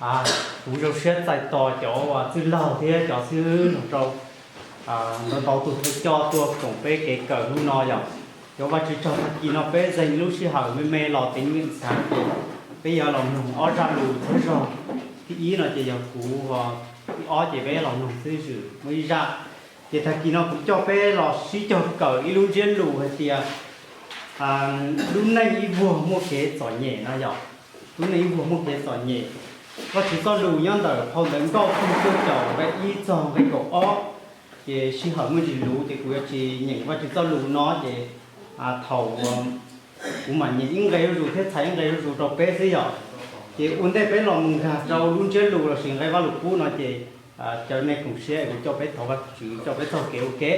Kuv zoo siab txais tos cov uas txwj laug thiab cov xib hwb los rau ntau ntau tus thawj coj tuaj koom peb kev kawm hnub no yom. Cov Vajtswv tsaug, tag kis no peb zeeg lub sij hawm me me los teev meem xav ces peb yuav los mloog ob zaj lus txhua zog. Thib ib no ces yog kuv, thib ob ces peb los mloog xib hwb muaj ib zaj. Ces tag kis no kuv coj peb los sib cog kawm ib lub ntsiab lus hais tias lub neej ib vuag muaj kev txom nyem no yom. Lub neej ib vuag muaj kev txom nyem. Vajtswv txoj lus nyob ntawm phau Ntawv Nkauj tshooj cuaj caum nqe ib txog nqe kaum ob. Ces sij hawm muaj ntsis luv ces kuv yuav tsis nyeem Vajtswv txoj lus no ces thaum kuv mam nyeem ib nqe zuj zus thiab txhais ib nqe zuj zus rau peb xwb yom. Ces ua ntej peb los mus nkag rau lub ntsiab lus lossis nqe Vajluskub no ces caw nej koom siab es kuv coj peb thov Vajtswv, coj peb txoj kev ua ke.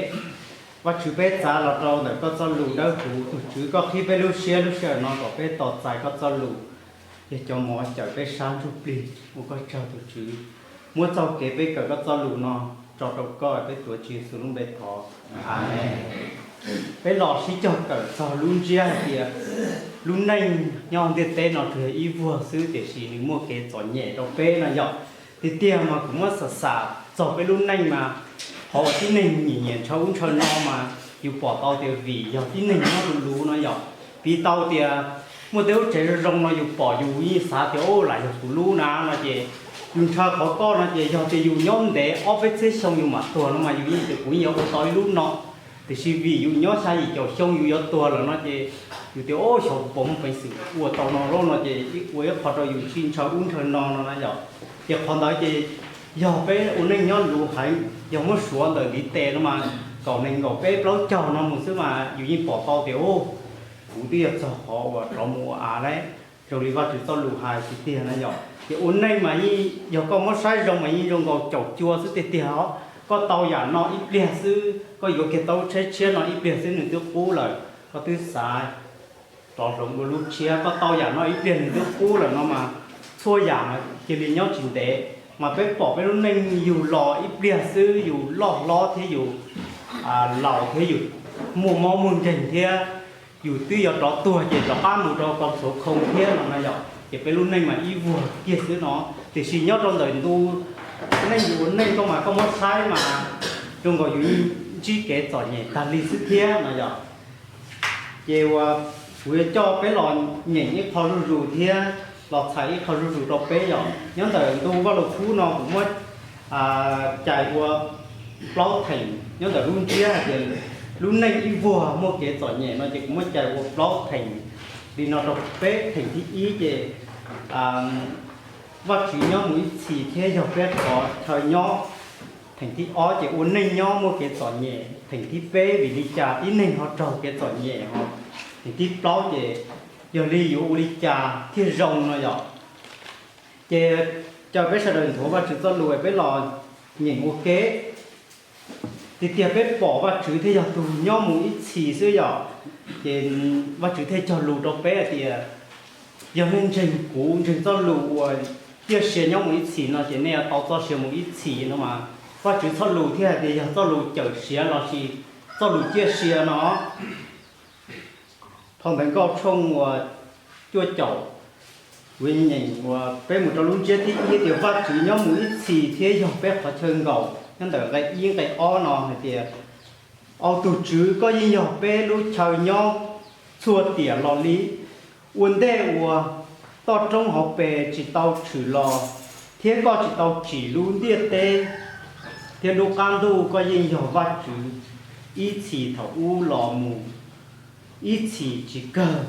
Vajtswv, peb txav los rau ntawm koj txoj lus dawb huv, tus Tswv koj qhib peb lub siab lub sij hawm no kom peb tos txais koj txoj lus. Yog cov mov cawm peb sab ntsuj plig, ua koj tsaug tus Tswv. Muab txoj kev peb kawm koj txoj lus no tso rau koj, peb tuav Tswv Yexus lub npe thov. Amees. Peb los sib cog kawm txog lub ntsiab hais tias lub neej nyob ntiaj teb no tsuas yog ib vuag xwb tiam sis nws muaj kev txom nyem rau peb no yom. Tiag tiag mas kuv muab xam xam txog peb lub neej mas qhov uas tib neeg nyiam nyiam ntshaw ub ntshaw no mas yus pom tau tias vim yog tib neeg nyob luv luv no yom. Piv tau tias muaj tej lub tsev zoo zoo no yus pom yus yeej xav tias, lam yog kuv lub na no ces yus ntshaw qhov koj no ces yog tias yus nyob ntev ob peb txhiab xyoo yus mam tuag no mas yus yeej tias kuv yeej yuav ua tau ib lub no. Tiam sis vim yus nyob xya yim caum xyoo yus yuav tuag lawm no ces yus tias, xyov kuv puas muaj peev xwm ua tau no lauj no ces ua ib qho rau yus sib ntshaw ub ntshaw no no na yom. Ces qhov ntawd ces yog peb ua neej nyob luv heev, yog muab suav ntawm ntiv tes no mas kaum nees nkaum peb plaub caug no mus xwb mas yus yeej pom tau tias, kuv twb yog txog qhov uas rov mus ua av lawm. Zoo li Vajtswv txoj lus hais tiag tiag na yom. Ces ua neej mas yeej yog koj muab saib zoo mas yeej zoo nkaus caum cua xwb tiag tiag os. Koj tau yam no ib pliag xwb, koj yuav kiag tau lub tsheb tshiab no ib pliag xwb nws twb qub lawm, koj twb xav rov hloov dua lub tshiab. Koj tau yam no ib pliag nws twb qub lawm no mas txhua yam mas cia li nyob tsis ntev. Mas peb pom peb lub neej yus los ib pliag xwb yus loj hlob thiab yus laus thiab yus muaj mob muaj nkeeg thiab yus twb yuav rov tuag ces rov qab mus rau koj txhuv khoo thiab no na yom. Ces peb lub neej mas ib vuag kiag xwb no, tiam sis nyob rau ntawm ntu neej yus ua neej koj mas koj muab saib mas zoo nkaus yus ntsib kev txom nyem tag li xwb thiab no yom. Ces uas kuv yuav coj peb los nyeem ib qho zuj zus thiab los txhais ib qho zuj zus rau peb yom. Nyob ntawm ntu Vajluskub no kuv muab cais ua plaub theem, nyob ntawm lub ntsiab hais tias lub neej ib vuag muaj kev txom nyem no ces kuv muab cais ua plaub theem li no rau peb. Theem thib ib ces Vajtswv nyob mus ib txhis thiab yog peb qhov chaw nyob. Theem thib ob ces ua neej nyob muaj kev txom nyem. Theem thib peb vim li cas tib neeg ho raug kev txom nyem os. Theem thib plaub ces yog li yuav ua li cas thiaj zoo no yom. Ces caw peb sawv daws nthuav Vajtswv txoj lus peb los nyeem ua ke. Tiag tiag peb pom Vajtswv thiaj yog tus nyob mus ib txhis xwb yom. Ces Vajtswv thiaj cog lus rau peb hais tias, yog nej ntseeg kuv, ntseeg txoj lus uas ciaj sia nyob mus ib txhis no ces nej yuav tau txoj sia mus ib txhis no mas. Vajtswv txoj lus thiaj hais tias yog txoj lus cawm siav lossis txoj lus ciaj sia no. Phau Ntawv Nkauj tshooj uas cuaj caum, kuv nyeem uas peb mus rau lub ntsiab thib ib tias Vajtswv nyob mus ib txhis thiab yog peb qhov chaw nkaum. Nyob ntawm nqe ib nqe ob no hais tias, Au tus Tswv, koj yeej yog peb lub chaw nyob txhua tiam los li. Ua ntej uas toj roob hauv pes tsis tau tshwm los, thiab koj tsis tau tsim lub ntiaj teb thiab lub qab ntuj, koj yeej yog Vajtswv ib txhis thaum ub los mus ib txhis tsis kawg.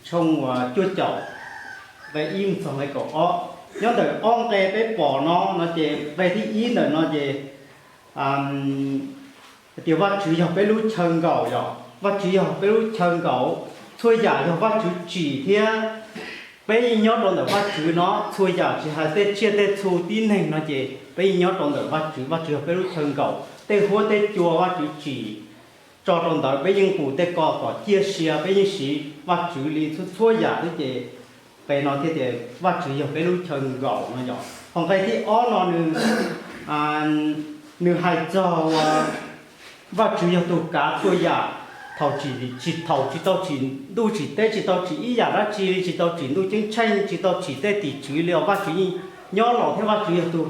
Tshooj uas cuaj caum, nqe ib mus txog nqe kaum ob. Nyob ntawm ob nqe peb pom no no ces nqe thib ib ntawm no ces hais tias Vajtswv yog peb lub chaw nkaum yom. Vajtswv yog peb lub chaw nkaum, txhua yam yog Vajtswv tsim thiab peb yeej nyob rau ntawm Vajtswv no. Txhua yam tsis hais tej tsiaj tej txhu tib neeg no ces peb yeej nyob rau ntawm Vajtswv. Vajtswv yog peb lub chaw nkaum, tej huab tej cua Vajtswv tsim tso rau ntawd, peb yeej nqus tej ko kom ciaj sia, peb yeej siv Vajtswv li txhua txhua yam xwb ces nqe no thiaj tias Vajtswv yog peb lub chaw nkaum no yom. Ho nqe thib ob no nws, nws hais txog uas Vajtswv yog tus kav txhua yam. thaum tsis, thaum tsis tau tsim ntuj tsim teb, tsis tau tsim ib yam dab tsi li, tsis tau tsim ntuj ceeb tsheej, tsis tau tsim tej tim tswv li os, Vajtswv yeej nyob laus thiab Vajtswv yog tus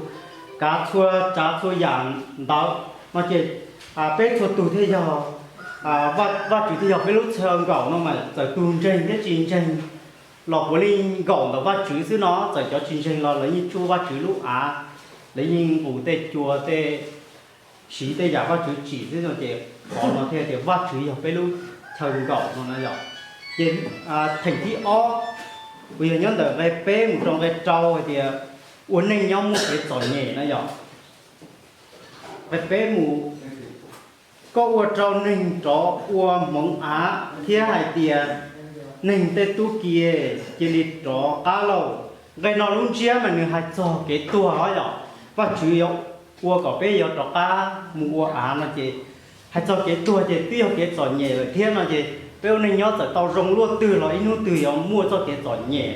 kav txhua tsav txhua yam ntawd no ces peb txhua tus thiaj yog, Vajtswv thiaj yog peb lub chaw nkaum no mas txawm tus ntseeg thiab tsis ntseeg los puav leej nkaum ntawm Vajtswv xwb no, txawm cov tsis ntseeg los lawv yeej tsuj Vajtswv lub av, lawv yeej nqus tej cua tej, siv tej yam Vajtswv tsim xwb no ces qhov no thiaj tias Vajtswv yog peb lub chaw nkaum no na yom. Ces theem thib ob uas yog nyob ntawm nqe peb mus rau nqe rau hais tias ua neej nyob muaj kev txom nyem na yom. Nqe peb mus, koj ua rau neeg rov ua hmoov av thiab hais tias neeg tej tub ki cia li rov qab lauj. Nqe no lub ntsiab mas nws hais txog kev tuag os yom. Vajtswv yuav ua kom peb yuav rov qab mus ua av no ces hais txog kev tuag ces twb yog kev txom nyem lawm thiab no ces peb ua neej nyob txawm tau zoo luaj twg los ib hnub twg yuav muaj txoj kev txom nyem.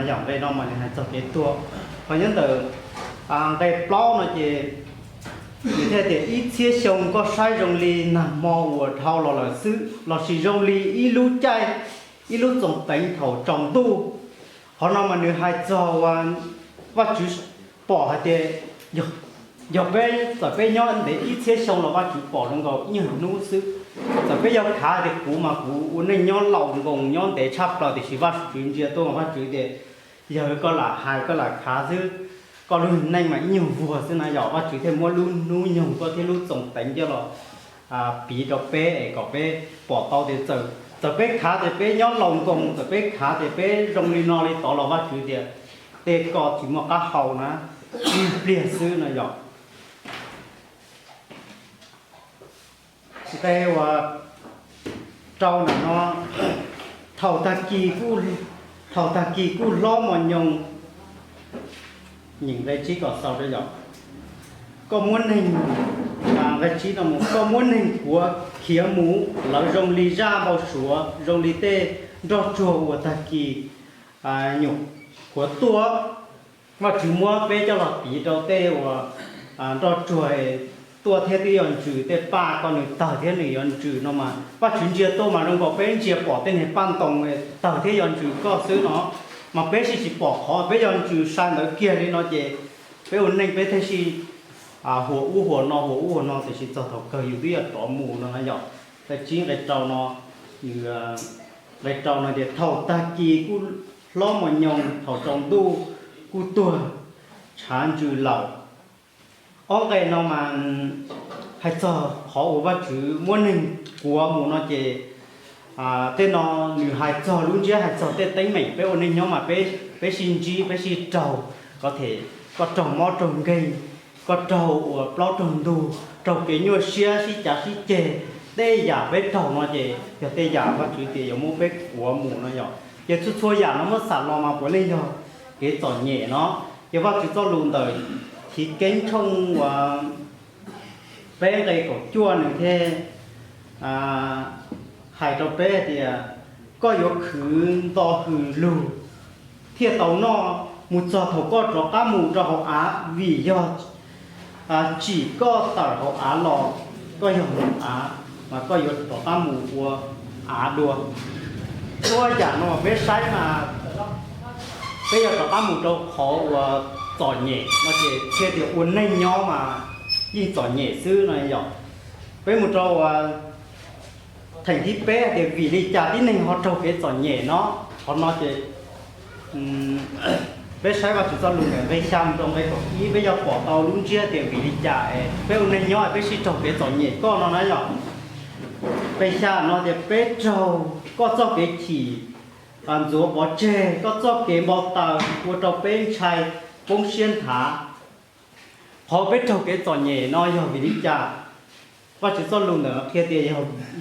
Yog nqe no mas nws hais txog kev tuag. Ho nyob ntawm nqe plaub no ces nws thiaj tias ib txhiab xyoo koj saib zoo li nag hmo uas dhau los lawm xwb lossis zoo li ib lub caij, ib lub txoos teev thaum tsaus ntuj. Qhov no mas nws hais txog Vajtswv pom hais tias yog peb, txawm peb nyob ntev ib txhiab xyoo los Vajtswv pom zoo nkaus ib nyuag hnub xwb. Txawm peb yuav khav tias kuv mas kuv ua neej nyob laus nkoos nyob ntev tshaj plaws tiam sis Vajtswv ntsia tuaj mas Vajtswv tias yog koj lam hais koj lam khav xwb, koj lub neej mas ib nyuag vuag xwb na yom. Vajtswv thiaj muab lub hnub nyoog koj thiab lub txoos teev coj los piv rau peb es kom peb pom tau tias txawm peb khav tias peb nyob laus nkoos, txawm peb khav tias peb zoo li no li tod los Vajtswv tias tej ko tsis muaj qab hau na, ib pliag xwb no yom. Nqe uas rau ntawm no, thaum tag kis, thaum tag kis kuj hlob mos nyoos. Nyeem nqe tsib kom xaus rau yom. Koj muab neeg, nqe tsib no mus, koj muab neeg kuav khiav mus, lawv zoo li zaj npau suav, zoo li tej nroj tsuag uas tag kis nyuam qhuav tuaj. Vajtswv muab peb coj los piv rau tej uas nroj tsuag tuaj thiab twb yuav ntsws, tej paj ko nws tawg thiab nws yuav ntsws no mas Vajtswv ntsia tuaj mas zoo nkaus peb ntsia pom tej niag paj ntoos tawg thiab yuav ntsws koj xwb no, mas peb sib tsis pom qhov peb yuav ntsws sai ntawd kiag li no ces peb ua neej peb thiaj sib huas ub huas no huas ub huas no tiam sis txog thaum kawg yus twb yuav rov mus no na yom. Nqe tsib nqe rau no, nqe rau no tias thaum tag kis kuj hlob mos nyoos, thaum tsaus ntuj kuj tuag tshav ntsws lawm. Ob nqe no mas hais txog qhov uas Vajtswv muab neeg kuav mus no ces tej no nws hais txog lub ntsiab hais txog tej teeb meem peb ua neej nyob mas peb sib ntsib peb sib raug, ko them koj raug mob raug nkeeg, koj raug uas plaub raug ntug, raug kev nyuaj siab sib cav sib ceg, tej yam peb raug no ces yog tej yam Vajtswv tias yuav muab peb kuav mus no yom. Ces txhua txhua yam no muab xam los mas puav leej yog kev txom nyem no. Ces Vajtswv txoj lus ntawm Chiv Keeb tshooj uas peb nqe kaum cuaj nws thiaj hais rau peb tias koj yuav khwv nto hws lug thiaj tau noj mus txog thaum koj rov qab mus rau hauv av, vim yog tsim koj tawm hauv av los koj yog hauv av, mas koj yuav rov qab mus ua av dua. Txhua yam no peb saib mas peb yuav rov qab mus rau qhov uas txom nyem no ces thiaj tias ua neej nyob mas yeej txom nyem xwb no yom. Peb mus rau uas theem thib peb hais tias vim li cas tib neeg ho raug kev txom nyem no. Qhov no ces peb saib Vajtswv txoj lus ntawm nqe xya mus rau nqe kaum ib peb yuav pom tau lub ntsiab tias vim li cas es peb ua neej nyob es peb sib raug kev txom nyem koj no na yom. Nqe xya no tias peb raug koj txoj kev chim ntxuav pov tseg, koj txoj kev npau taws ua rau peb ntshai poob siab nthav. Qhov peb raug kev txom nyem no yog vim li cas? Vajtswv txoj lus ntawm no qhia tias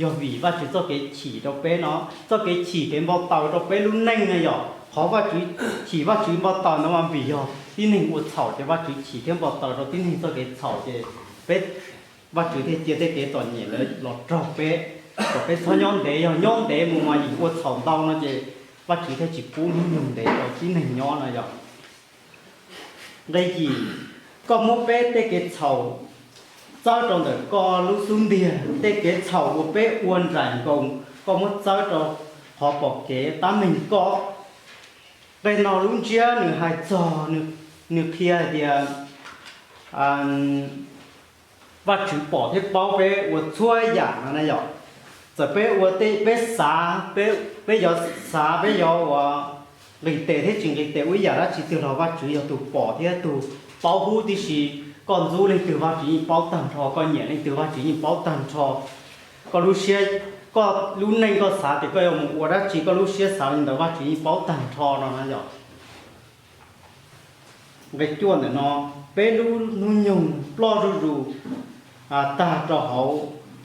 yog vim Vajtswv txoj kev chim rau peb no, txoj kev chim kev npau taws rau peb lub neej no yom. Qhov Vajtswv chim Vajtswv npau taws no mas vim yog tib neeg ua txhaum ces Vajtswv chim thiab npau taws rau tib neeg txoj kev txhaum ces peb, Vajtswv thiaj cia tej kev txom nyem los raug peb, kom peb txhob nyob ntev. Yog nyob ntev mus mas yim ua txhaum ntau no ces Vajtswv thiaj tsis pub hnub nyoog ntev rau tib neeg nyob no yom. Nqe yim, koj muab peb tej kev txhaum txawb rau ntawm koj lub xub ntiag, tej kev txhaum uas peb ua nraim nkoos koj muab txawb rau qhov pom kev tab meeg koj. Nqe no lub ntsiab nws hais txog, nws qhia hais tias Vajtswv pom thiab paub peb ua txhua yam no na yom. Txawm peb ua tej, peb xav, peb, peb yuav xav, peb yuav ua nqis tes thiab tsis nqis tes ua ib yam dab tsi twg los Vajtswv yog tus pom thiab tus paub hub tib si. Koj ntxub leej twg Vajtswv yeej paub tag nrho, koj nyiam leej twg Vajtswv yeej paub tag nrho. Koj lub siab, koj lub neej koj xav tias koj yuav mus ua dab tsi, koj lub siab xav li ntawd Vajtswv yeej paub tag nrho no na yom. Nqe cuaj ntawm no, peb lub hnub nyoog ploj zuj zus tag rau hauv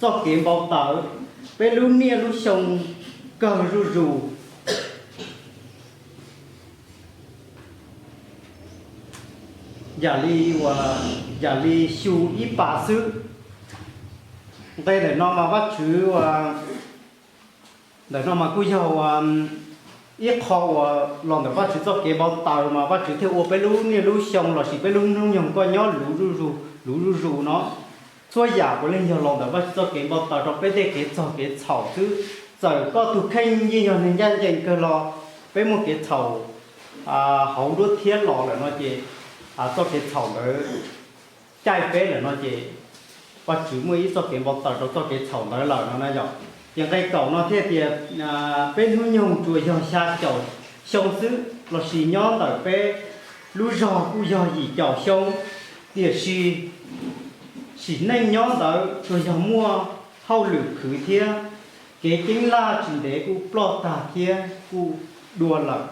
txoj kev npau taws, peb lub niaj lub xyoo kawg zuj zus yam li, yam li xyu ib pas xwb. Nqe ntawm no mas Vajtswv ua, ntawm no mas kuj yog ua ib qho uas los ntawm Vajtswv txoj kev npau taws mas Vajtswv thiaj ua peb lub niaj lub xyoo lossis peb lub hnub nyoog koj nyob luv zuj zus, luv zuj zus no. Txhua yam puav leej yog los ntawm Vajtswv txoj kev npau taws rau peb tej kev txog kev txhaum xwb. Txawm koj tus kheej yeej yog neeg ncaj ncees kawg los peb muaj kev txhaum hauv nruab thiab los lawm no ces txoj kev txhaum ntawd caij peb lawm no ces Vajtswv muaj ib txoj kev npau taws rau txoj kev txhaum ntawd lawm no na yom. Ces nqe kaum no thiaj tias peb hnub nyoog tsuas yog xya caum xyoo xwb lossis nyob ntawm peb lub zog kuj yog yim caum xyoo, tiam sis sim neej nyob ntawd tsuas yog muaj hauj lwm khwv thiab kev ceeb laj tsis ntev kuj ploj tag thiab kuj dua lawm.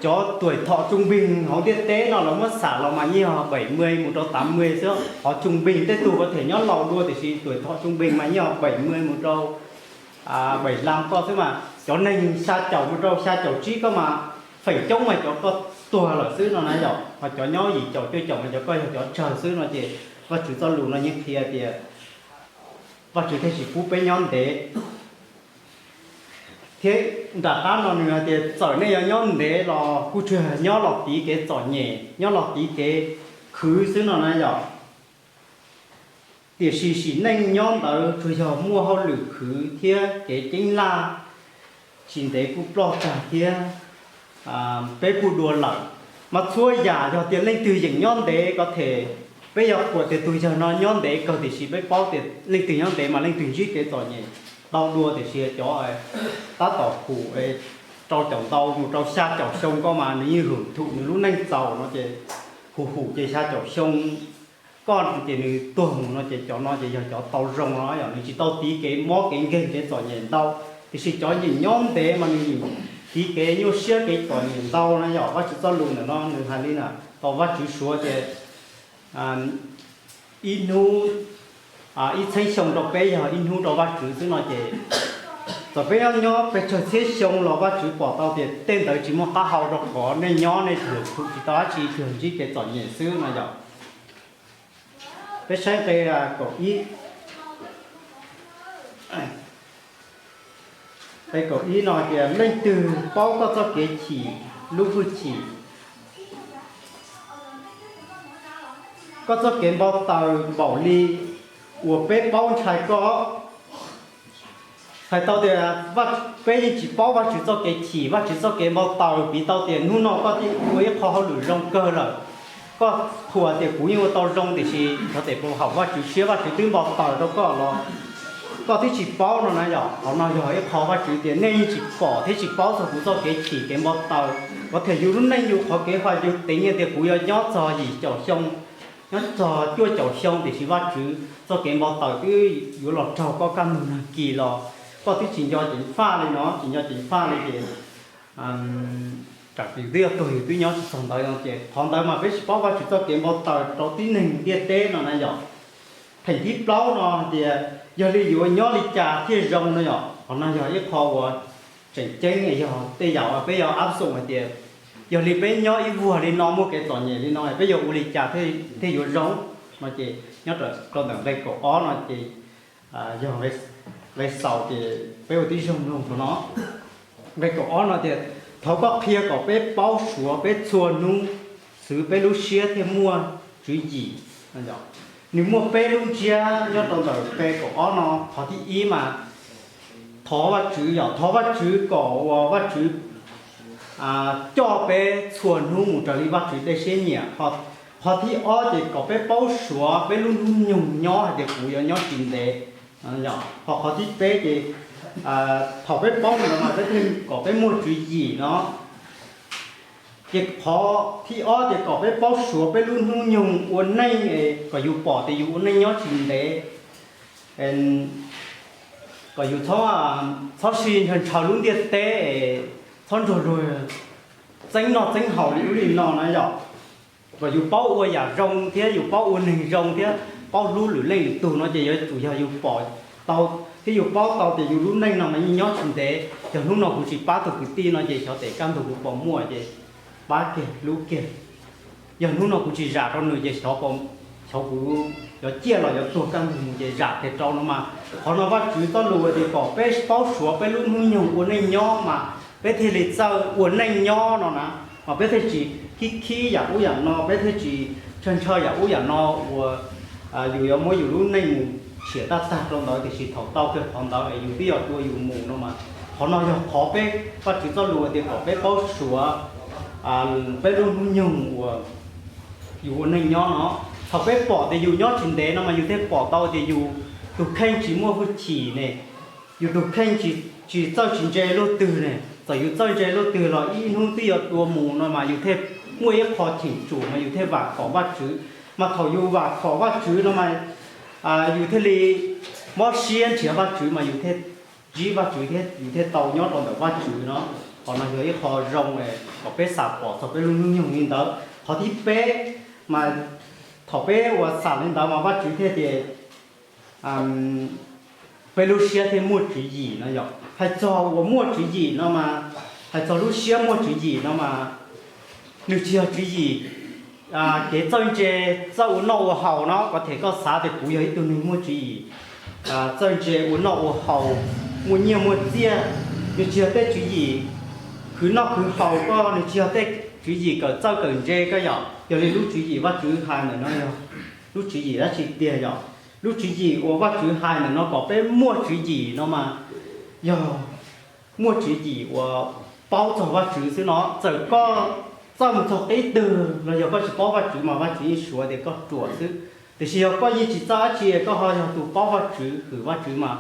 Cov tuổi thọ trung bình hauv ntiaj teb no lawv muab xam los mas yeej yog bảy mươi mus rau tám mươi xwb, qhov trung bình tej tug có thể nyob laus dua tiam sis tuổi thọ trung bình mas yeej yog bảy mươi mus rau bảy lăm koj xwb mas cov neeg xya caum mus rau xya caum tsib koj mas feem coob mas cov koj tuag lawm xwb no na yom, ho cov nyob yim caum cuaj caum mas cov koj yog cov tsawg xwb no ces Vajtswv txoj lus no yeej qhia tias Vajtswv thiaj tsis pub peb nyob ntev. Thiab nram qab no nws hais tias txawm nej yuav nyob ntev los kuj tsuas nyob los tiv kev txom nyem, nyob los tiv kev khwv xwb no na yom. Tiam sis sim neej nyob ntawd tsuas yog muaj hauj lwm khwv thiab kev ceeb laj, tsis ntev kuj ploj tag thiab peb kuj dua lawm. Mas txhua yam yog tias leej twg yeem nyob ntev ko them peb yuav qhuas tias tus yawg no nyob ntev kawg tiam sis peb paub tias leej twg nyob ntev mas leej twg ntsib kev txom nyem tau dua tiam sis cov tab tom hum rau caum ntau mus rau xya caum xyoo koj mas nws yeej hum thum nws lub neej txaus no ces hum hum ces xya caum xyoo koj ces nws tuag mus no ces cov no ces yog cov tau zoo no yom, nws tsis tau tiv kev mob kev nkeeg kev txom nyem ntau. Tiam sis cov yeem nyob ntev mas nws yeem tiv kev nyuaj siab kev txom nyem ntau na yom. Vajtswv txoj lus ntawm no nws hais li na, tau Vajtswv suav ces ib hnub, ib txhiab xyoo rau peb yog ib hnub rau Vajtswv xwb no ces txawm peb nyob nyob pes tsawg txhiab xyoo los Vajtswv pom tau tias tej ntawd tsis muaj qab hau rau qhov nej nyob nej hum thum tsis tau dab tsi, tsuas ntsib kev txom nyem xwb no yom. Peb saib nqe kaum ib. Nqe kaum ib no tias leej twg paub koj txoj kev chim lub hwj chim, koj txoj kev npau taws npaum li uas peb paub ntshai koj. Hais tau tias peb yeej tsis paub Vajtswv txoj kev chim, Vajtswv txoj kev npau taws, piv tau tias hnub no koj twb ua ib qho hauj lwm zoo kawg lawm, koj qhuas tias kuv yeej ua tau zoo tiam sis xyov tes puas haum Vajtswv siab, Vajtswv twb npau taws rau koj los koj twb tsis paub no na yom. Qhov no yog ib qho Vajtswv tias nej yeej tsis pom thiab tsis paub txog kuv txoj kev chim kev npau taws, kuv thiaj yus lub neej yus qhov kev faj yus teev tias kuv yuav nyob txog yim caum xyoo, nyob txog cuaj caum xyoo tiam sis Vajtswv txoj kev npau taws twb yuav los raug koj kaj ntug nag kis los koj twb tsis nco ceev faj li no, tsis nco ceev faj li ces tsam twb yog tuag yus twb nyob tsis txog ntawd no ces qhov ntawd mas peb tsis paub Vajtswv txoj kev npau taws rau tib neeg ntiaj teb no na yom. Theem thib plaub no hais tias yog li yuav nyob li cas thiaj zoo no yom. Qhov no yog ib qho uas tseem ceeb, yog tej yam uas peb yuav áp dụng hais tias yog li peb nyob ib vuag li no muaj kev txom nyem li no peb yuav ua li cas thiaj yuav zoo no ces nyob rau ntawm nqe kaum ob no ces yog nqe xaus ces peb ua tib zoo mloog qhov no. Nqe kaum ob no tias thov koj qhia kom peb paub suav peb txhua hnub, xwv peb lub siab thiaj muaj tswv yim no yom. Nws muaj peb lub ntsiab nyob rau ntawm pe kaum ob no. Qhov thib ib mas thov Vajtswv, yog thov Vajtswv kom uas Vajtswv coj peb txhua hnub mus raws li Vajtswv tej siab nyiam. Qhov thib ob ces kom peb paub suav peb lub hnub nyoog nyob hais tias kuv yuav nyob tsis ntev. Ho qhov thib peb ces thaum peb paub no mas peb thiaj kom peb muaj tswv yim no. Ces qhov thib ob ces kom peb paub suav peb lub hnub nyoog ua neej kom yus pom tias yus ua neej nyob tsis ntev, kom yus txhob sib ntshaw ntshaw lub ntiaj teb, txhob nrog luag txeeb noj txeeb haus li ub li no na yom. Kom yus paub ua yam zoo thiab yus paub ua neeg zoo thiab paub hlub lwm leej lwm tug no ces yuav tsum yog yus pom tau thiab yus paub tau tias yus lub neej no mas yeej nyob tsis ntev. Yog hnub no kuv tsis pab tus kwv tij no ces xyov tes kaj ntug kuv puas muaj, ces pab kiag hlub kiag. Yog hnub no kuv tsis zam rau nws ces xyov, xyov kuv yuav ciaj los yuav tuag kaj ntug mus, ces zam kiag rau no mas. Qhov no Vajtswv txoj lus tias kom peb paub suav peb lub hnub nyoog ua neej nyob mas peb thiaj li txawj ua neej nyob no na. Mas peb thiaj tsis khib khib yam ub yam no, peb thiaj tsis ntshaw ntshaw yam ub yam no uas yus yuav muab yus lub neej mus tshiam tab tag rau ntawd, tiam sis thaum tau kiag qhov ntawd es yus twb yuav dua yus mus no mas. Qhov no yog qhov peb Vajtswv txoj lus tias kom peb paub suav peb lub hnub nyoog uas yus ua neej nyob no. Thaum peb pom tias yus nyob tsis ntev no mas yus thiaj pom tau tias yus tus kheej tsis muaj hwj chim ne, yus tus kheej tsis txawj tsis ntse luaj twg ne. Txawm yus txawj ntse luaj twg los ib hnub twb yuav dua mus no mas yus thiaj muaj ib qho cheem tsum mas yus thiaj vam khom Vajtswv. Mas thaum yus vam khom Vajtswv no mas yus thiaj li mob siab nrhiav Vajtswv mas yus thiaj ntsib Vajtswv thiab yus thiaj tau nyob rau ntawm Vajtswv no. Qhov no yog ib qho zoo kom peb xam pom txog peb lub hnub nyoog li ntawd. Qhov thib peb mas thaum peb uas xam li ntawd mas Vajtswv thiaj tias peb lub siab thiaj muaj tswv yim no yom. Hais txog uas muaj tswv yim no mas, hais txog lub siab muaj tswv yim no mas nws tsis yog tswv yim kev txawj ntse, txawj ua noj ua haus no. Kuv them koj xav tias kuv yog ib tug neeg muaj tswv yim txawj ntse ua noj ua haus, muaj nyiaj muaj txiaj, nws tsis yog tej tswv yim khwv noj khwv haus koj, nws tsis yog tej tswv yim kawm txawj kawm ntse koj yom. Yog li lub tswv yim Vajtswv hais ntawm no yog lub tswv yim dab tsi tiag yom? Lub tswv yim uas Vajtswv hais ntawm no kom peb muaj tswv yim no mas yog muaj tswv yim uas paub txog Vajtswv xwb no. Txawm koj txawj mus txog qib twg los yog koj tsis paub Vajtswv mas Vajtswv yeej suav tias koj ruam xwb. Tiam sis yog koj yeej tsis txawj dab tsi, koj ho yog tus paub Vajtswv hwm Vajtswv mas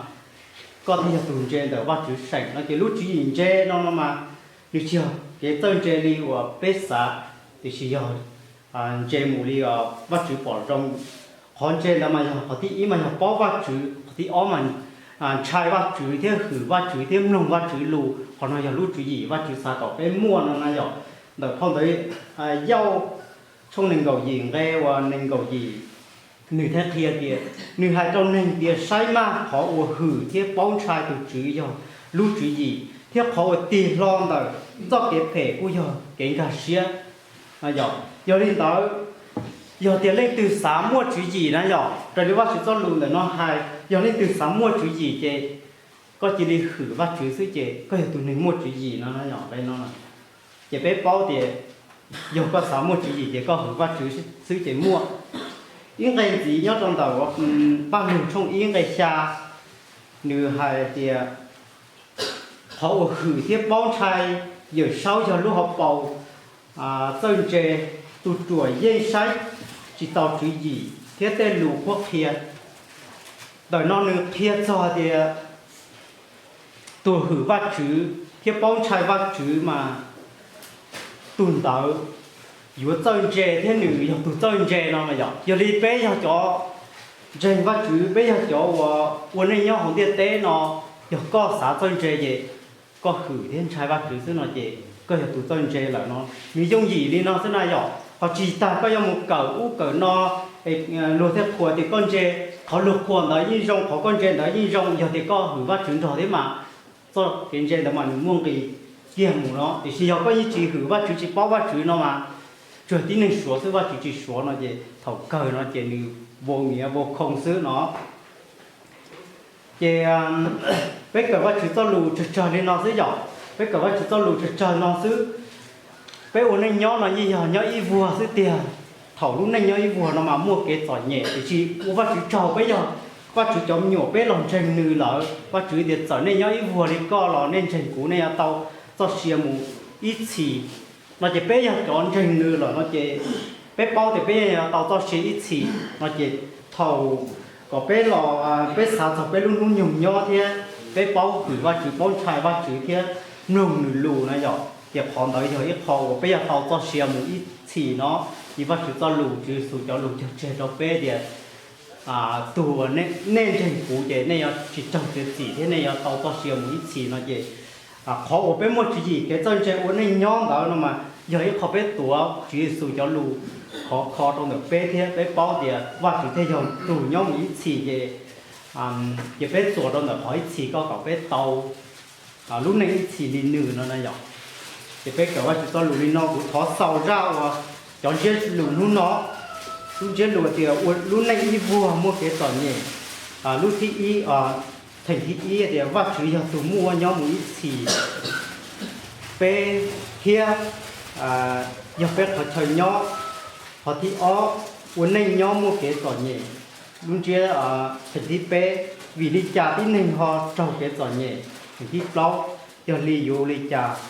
koj thiaj yog tus ntse ntawm Vajtswv seem no. Ces lub tswv yim ntse no no mas nws tsis yog kev txawj ntse li uas peb xav, tiam sis yog ntse mus li Vajtswv pom zoo. Qhov ntse ntawd mas yog qhov thib ib mas yog paub Vajtswv, qhov thib ob mas ntshai Vajtswv thiab hwm Vajtswv thiab mloog Vajtswv lus. Qhov no yog lub tswv yim Vajtswv xav kom peb muaj no na yom. Ntawm phau ntawv Yauj tshooj nees nkaum yim nqe uas nees nkaum yim, nws thiaj qhia tias, nws hais rau neeg tias saib maj qhov uas hwm thiab paub ntshai tus Tswv yog lub tswv yim, thiab qhov uas tig hlo ntawm txoj kev phem kuj yog kev nkag siab. Yog li ntawd, yog tias leej twg xav muaj tswv yim na yom, raws li Vajtswv txoj lus ntawm no hais, yog leej twg xav muaj tswv yim ces koj cia li hwm Vajtswv xwb ces koj yog tus neeg muaj tswv yim no na yom. Ces peb paub tias yog koj xav muaj tswv yim ces koj hwm Vajtswv xwb ces muaj. Ib nqe ntxiv nyob rau ntawm Paj Lug tshooj ib nqe xya, nws hais tias qhov uas hwm thiab paub ntshai Yawm Saub yog lub hauv paus txawj ntse, tus ruam yeej saib tsis taus tswv yim thiab tej lus qhuab qhia. Ntawm no nws qhia txog tias tus hwm Vajtswv thiab paub ntshai Vajtswv mas tus ntawd yuav txawj ntse thiab nws yog tus txawj ntse no mas yom. Yog li peb yog cov ntseeg Vajtswv, peb yog cov uas ua neej nyob hauv ntiaj teb no, yog koj xav txawj ntse ces koj hwm thiab ntshai Vajtswv xwb no ces koj yog tus txawj ntse lawm no. Nws yooj yim li no xwb na yom. Ho tsis tas koj yuav mus kawm ub kawm no, luag thiaj qhuas tias koj ntse. Qhov luag qhuas ntawd yeej zoo, qhov koj ntse ntawd yeej zoo, yog tias koj hwm Vajtswv nrog thiab mas txoj kev ntse ntawd mas nws muaj nqis kiag mus no. Tiam sis yog koj yeej tsis hwm Vajtswv, tsis paub Vajtswv no mas tsuas tib neeg suav xwb, Vajtswv tsis suav no ces thaum kawg no ces nws vau niav vau khoo xwb no. Ces peb kawm Vajtswv txoj lus tsawg tsawg li no xwb yom, peb kawm Vajtswv txoj lus tsawg tsawg no xwb. Peb ua neej nyob no yeej yog nyob ib vuag xwb tiag. thaum lub neej nyob ib vuag no mas muaj kev txom nyem, tiam sis ua Vajtswv tsaug, peb yog Vajtswv cov me nyuam, peb los ntseeg nws lawm. Vajtswv tias txawm nej nyob ib vuag li koj los nej ntseeg kuv, nej yuav tau txoj sia mus ib txhis no ces peb yog cov ntseeg nws lawm no ces peb paub tias peb yuav tau txoj sia ib txhis no ces thaum kom peb los, peb xav txog peb lub hnub nyoog nyob thiab peb paub hwm Vajtswv, paub ntshai Vajtswv thiab mloog nws lus no yom, ces qhov ntawd yog ib qho uas peb yuav tau txoj sia mus ib txhis no. Ces Vajtswv txoj lus, Tswv Yexus cov lus cog tseg rau peb tias, tus uas nej ntseeg kuv ces nej yuav tsis raug txiav txim thiab nej yuav tau txoj sia mus ib txhis no ces qhov uas peb muaj tswv yim kev txawj ntse ua neej nyob ntawd no mas yog ib qho peb tuav Tswv Yexus cov lus khov kho rau ntawm peb thiab peb paub tias Vajtswv thiaj yog tus nyob mus ib txhis ces, ces peb txuas rau ntawm qhov ib txhis ko kom peb tau lub neej ib txhis li nws no na yom. Ces peb kawm Vajtswv txoj lus li no, kuv thov xaus zaj uas cov ntsiab lus hnub no, lub ntsiab lus tias ua lub neej ib vuag muaj kev txom nyem. Lub thib ib, theem thib ib tias Vajtswv yog tus muaj nyob mus ib txhis, peb thiab yog peb qhov chaw nyob. Qhov thib ob, ua neej nyob muaj kev txom nyem. Lub ntsiab, theem thib peb, vim li cas tib neeg ho raug kev txom nyem. Theem thib plaub, yog li yuav ua li cas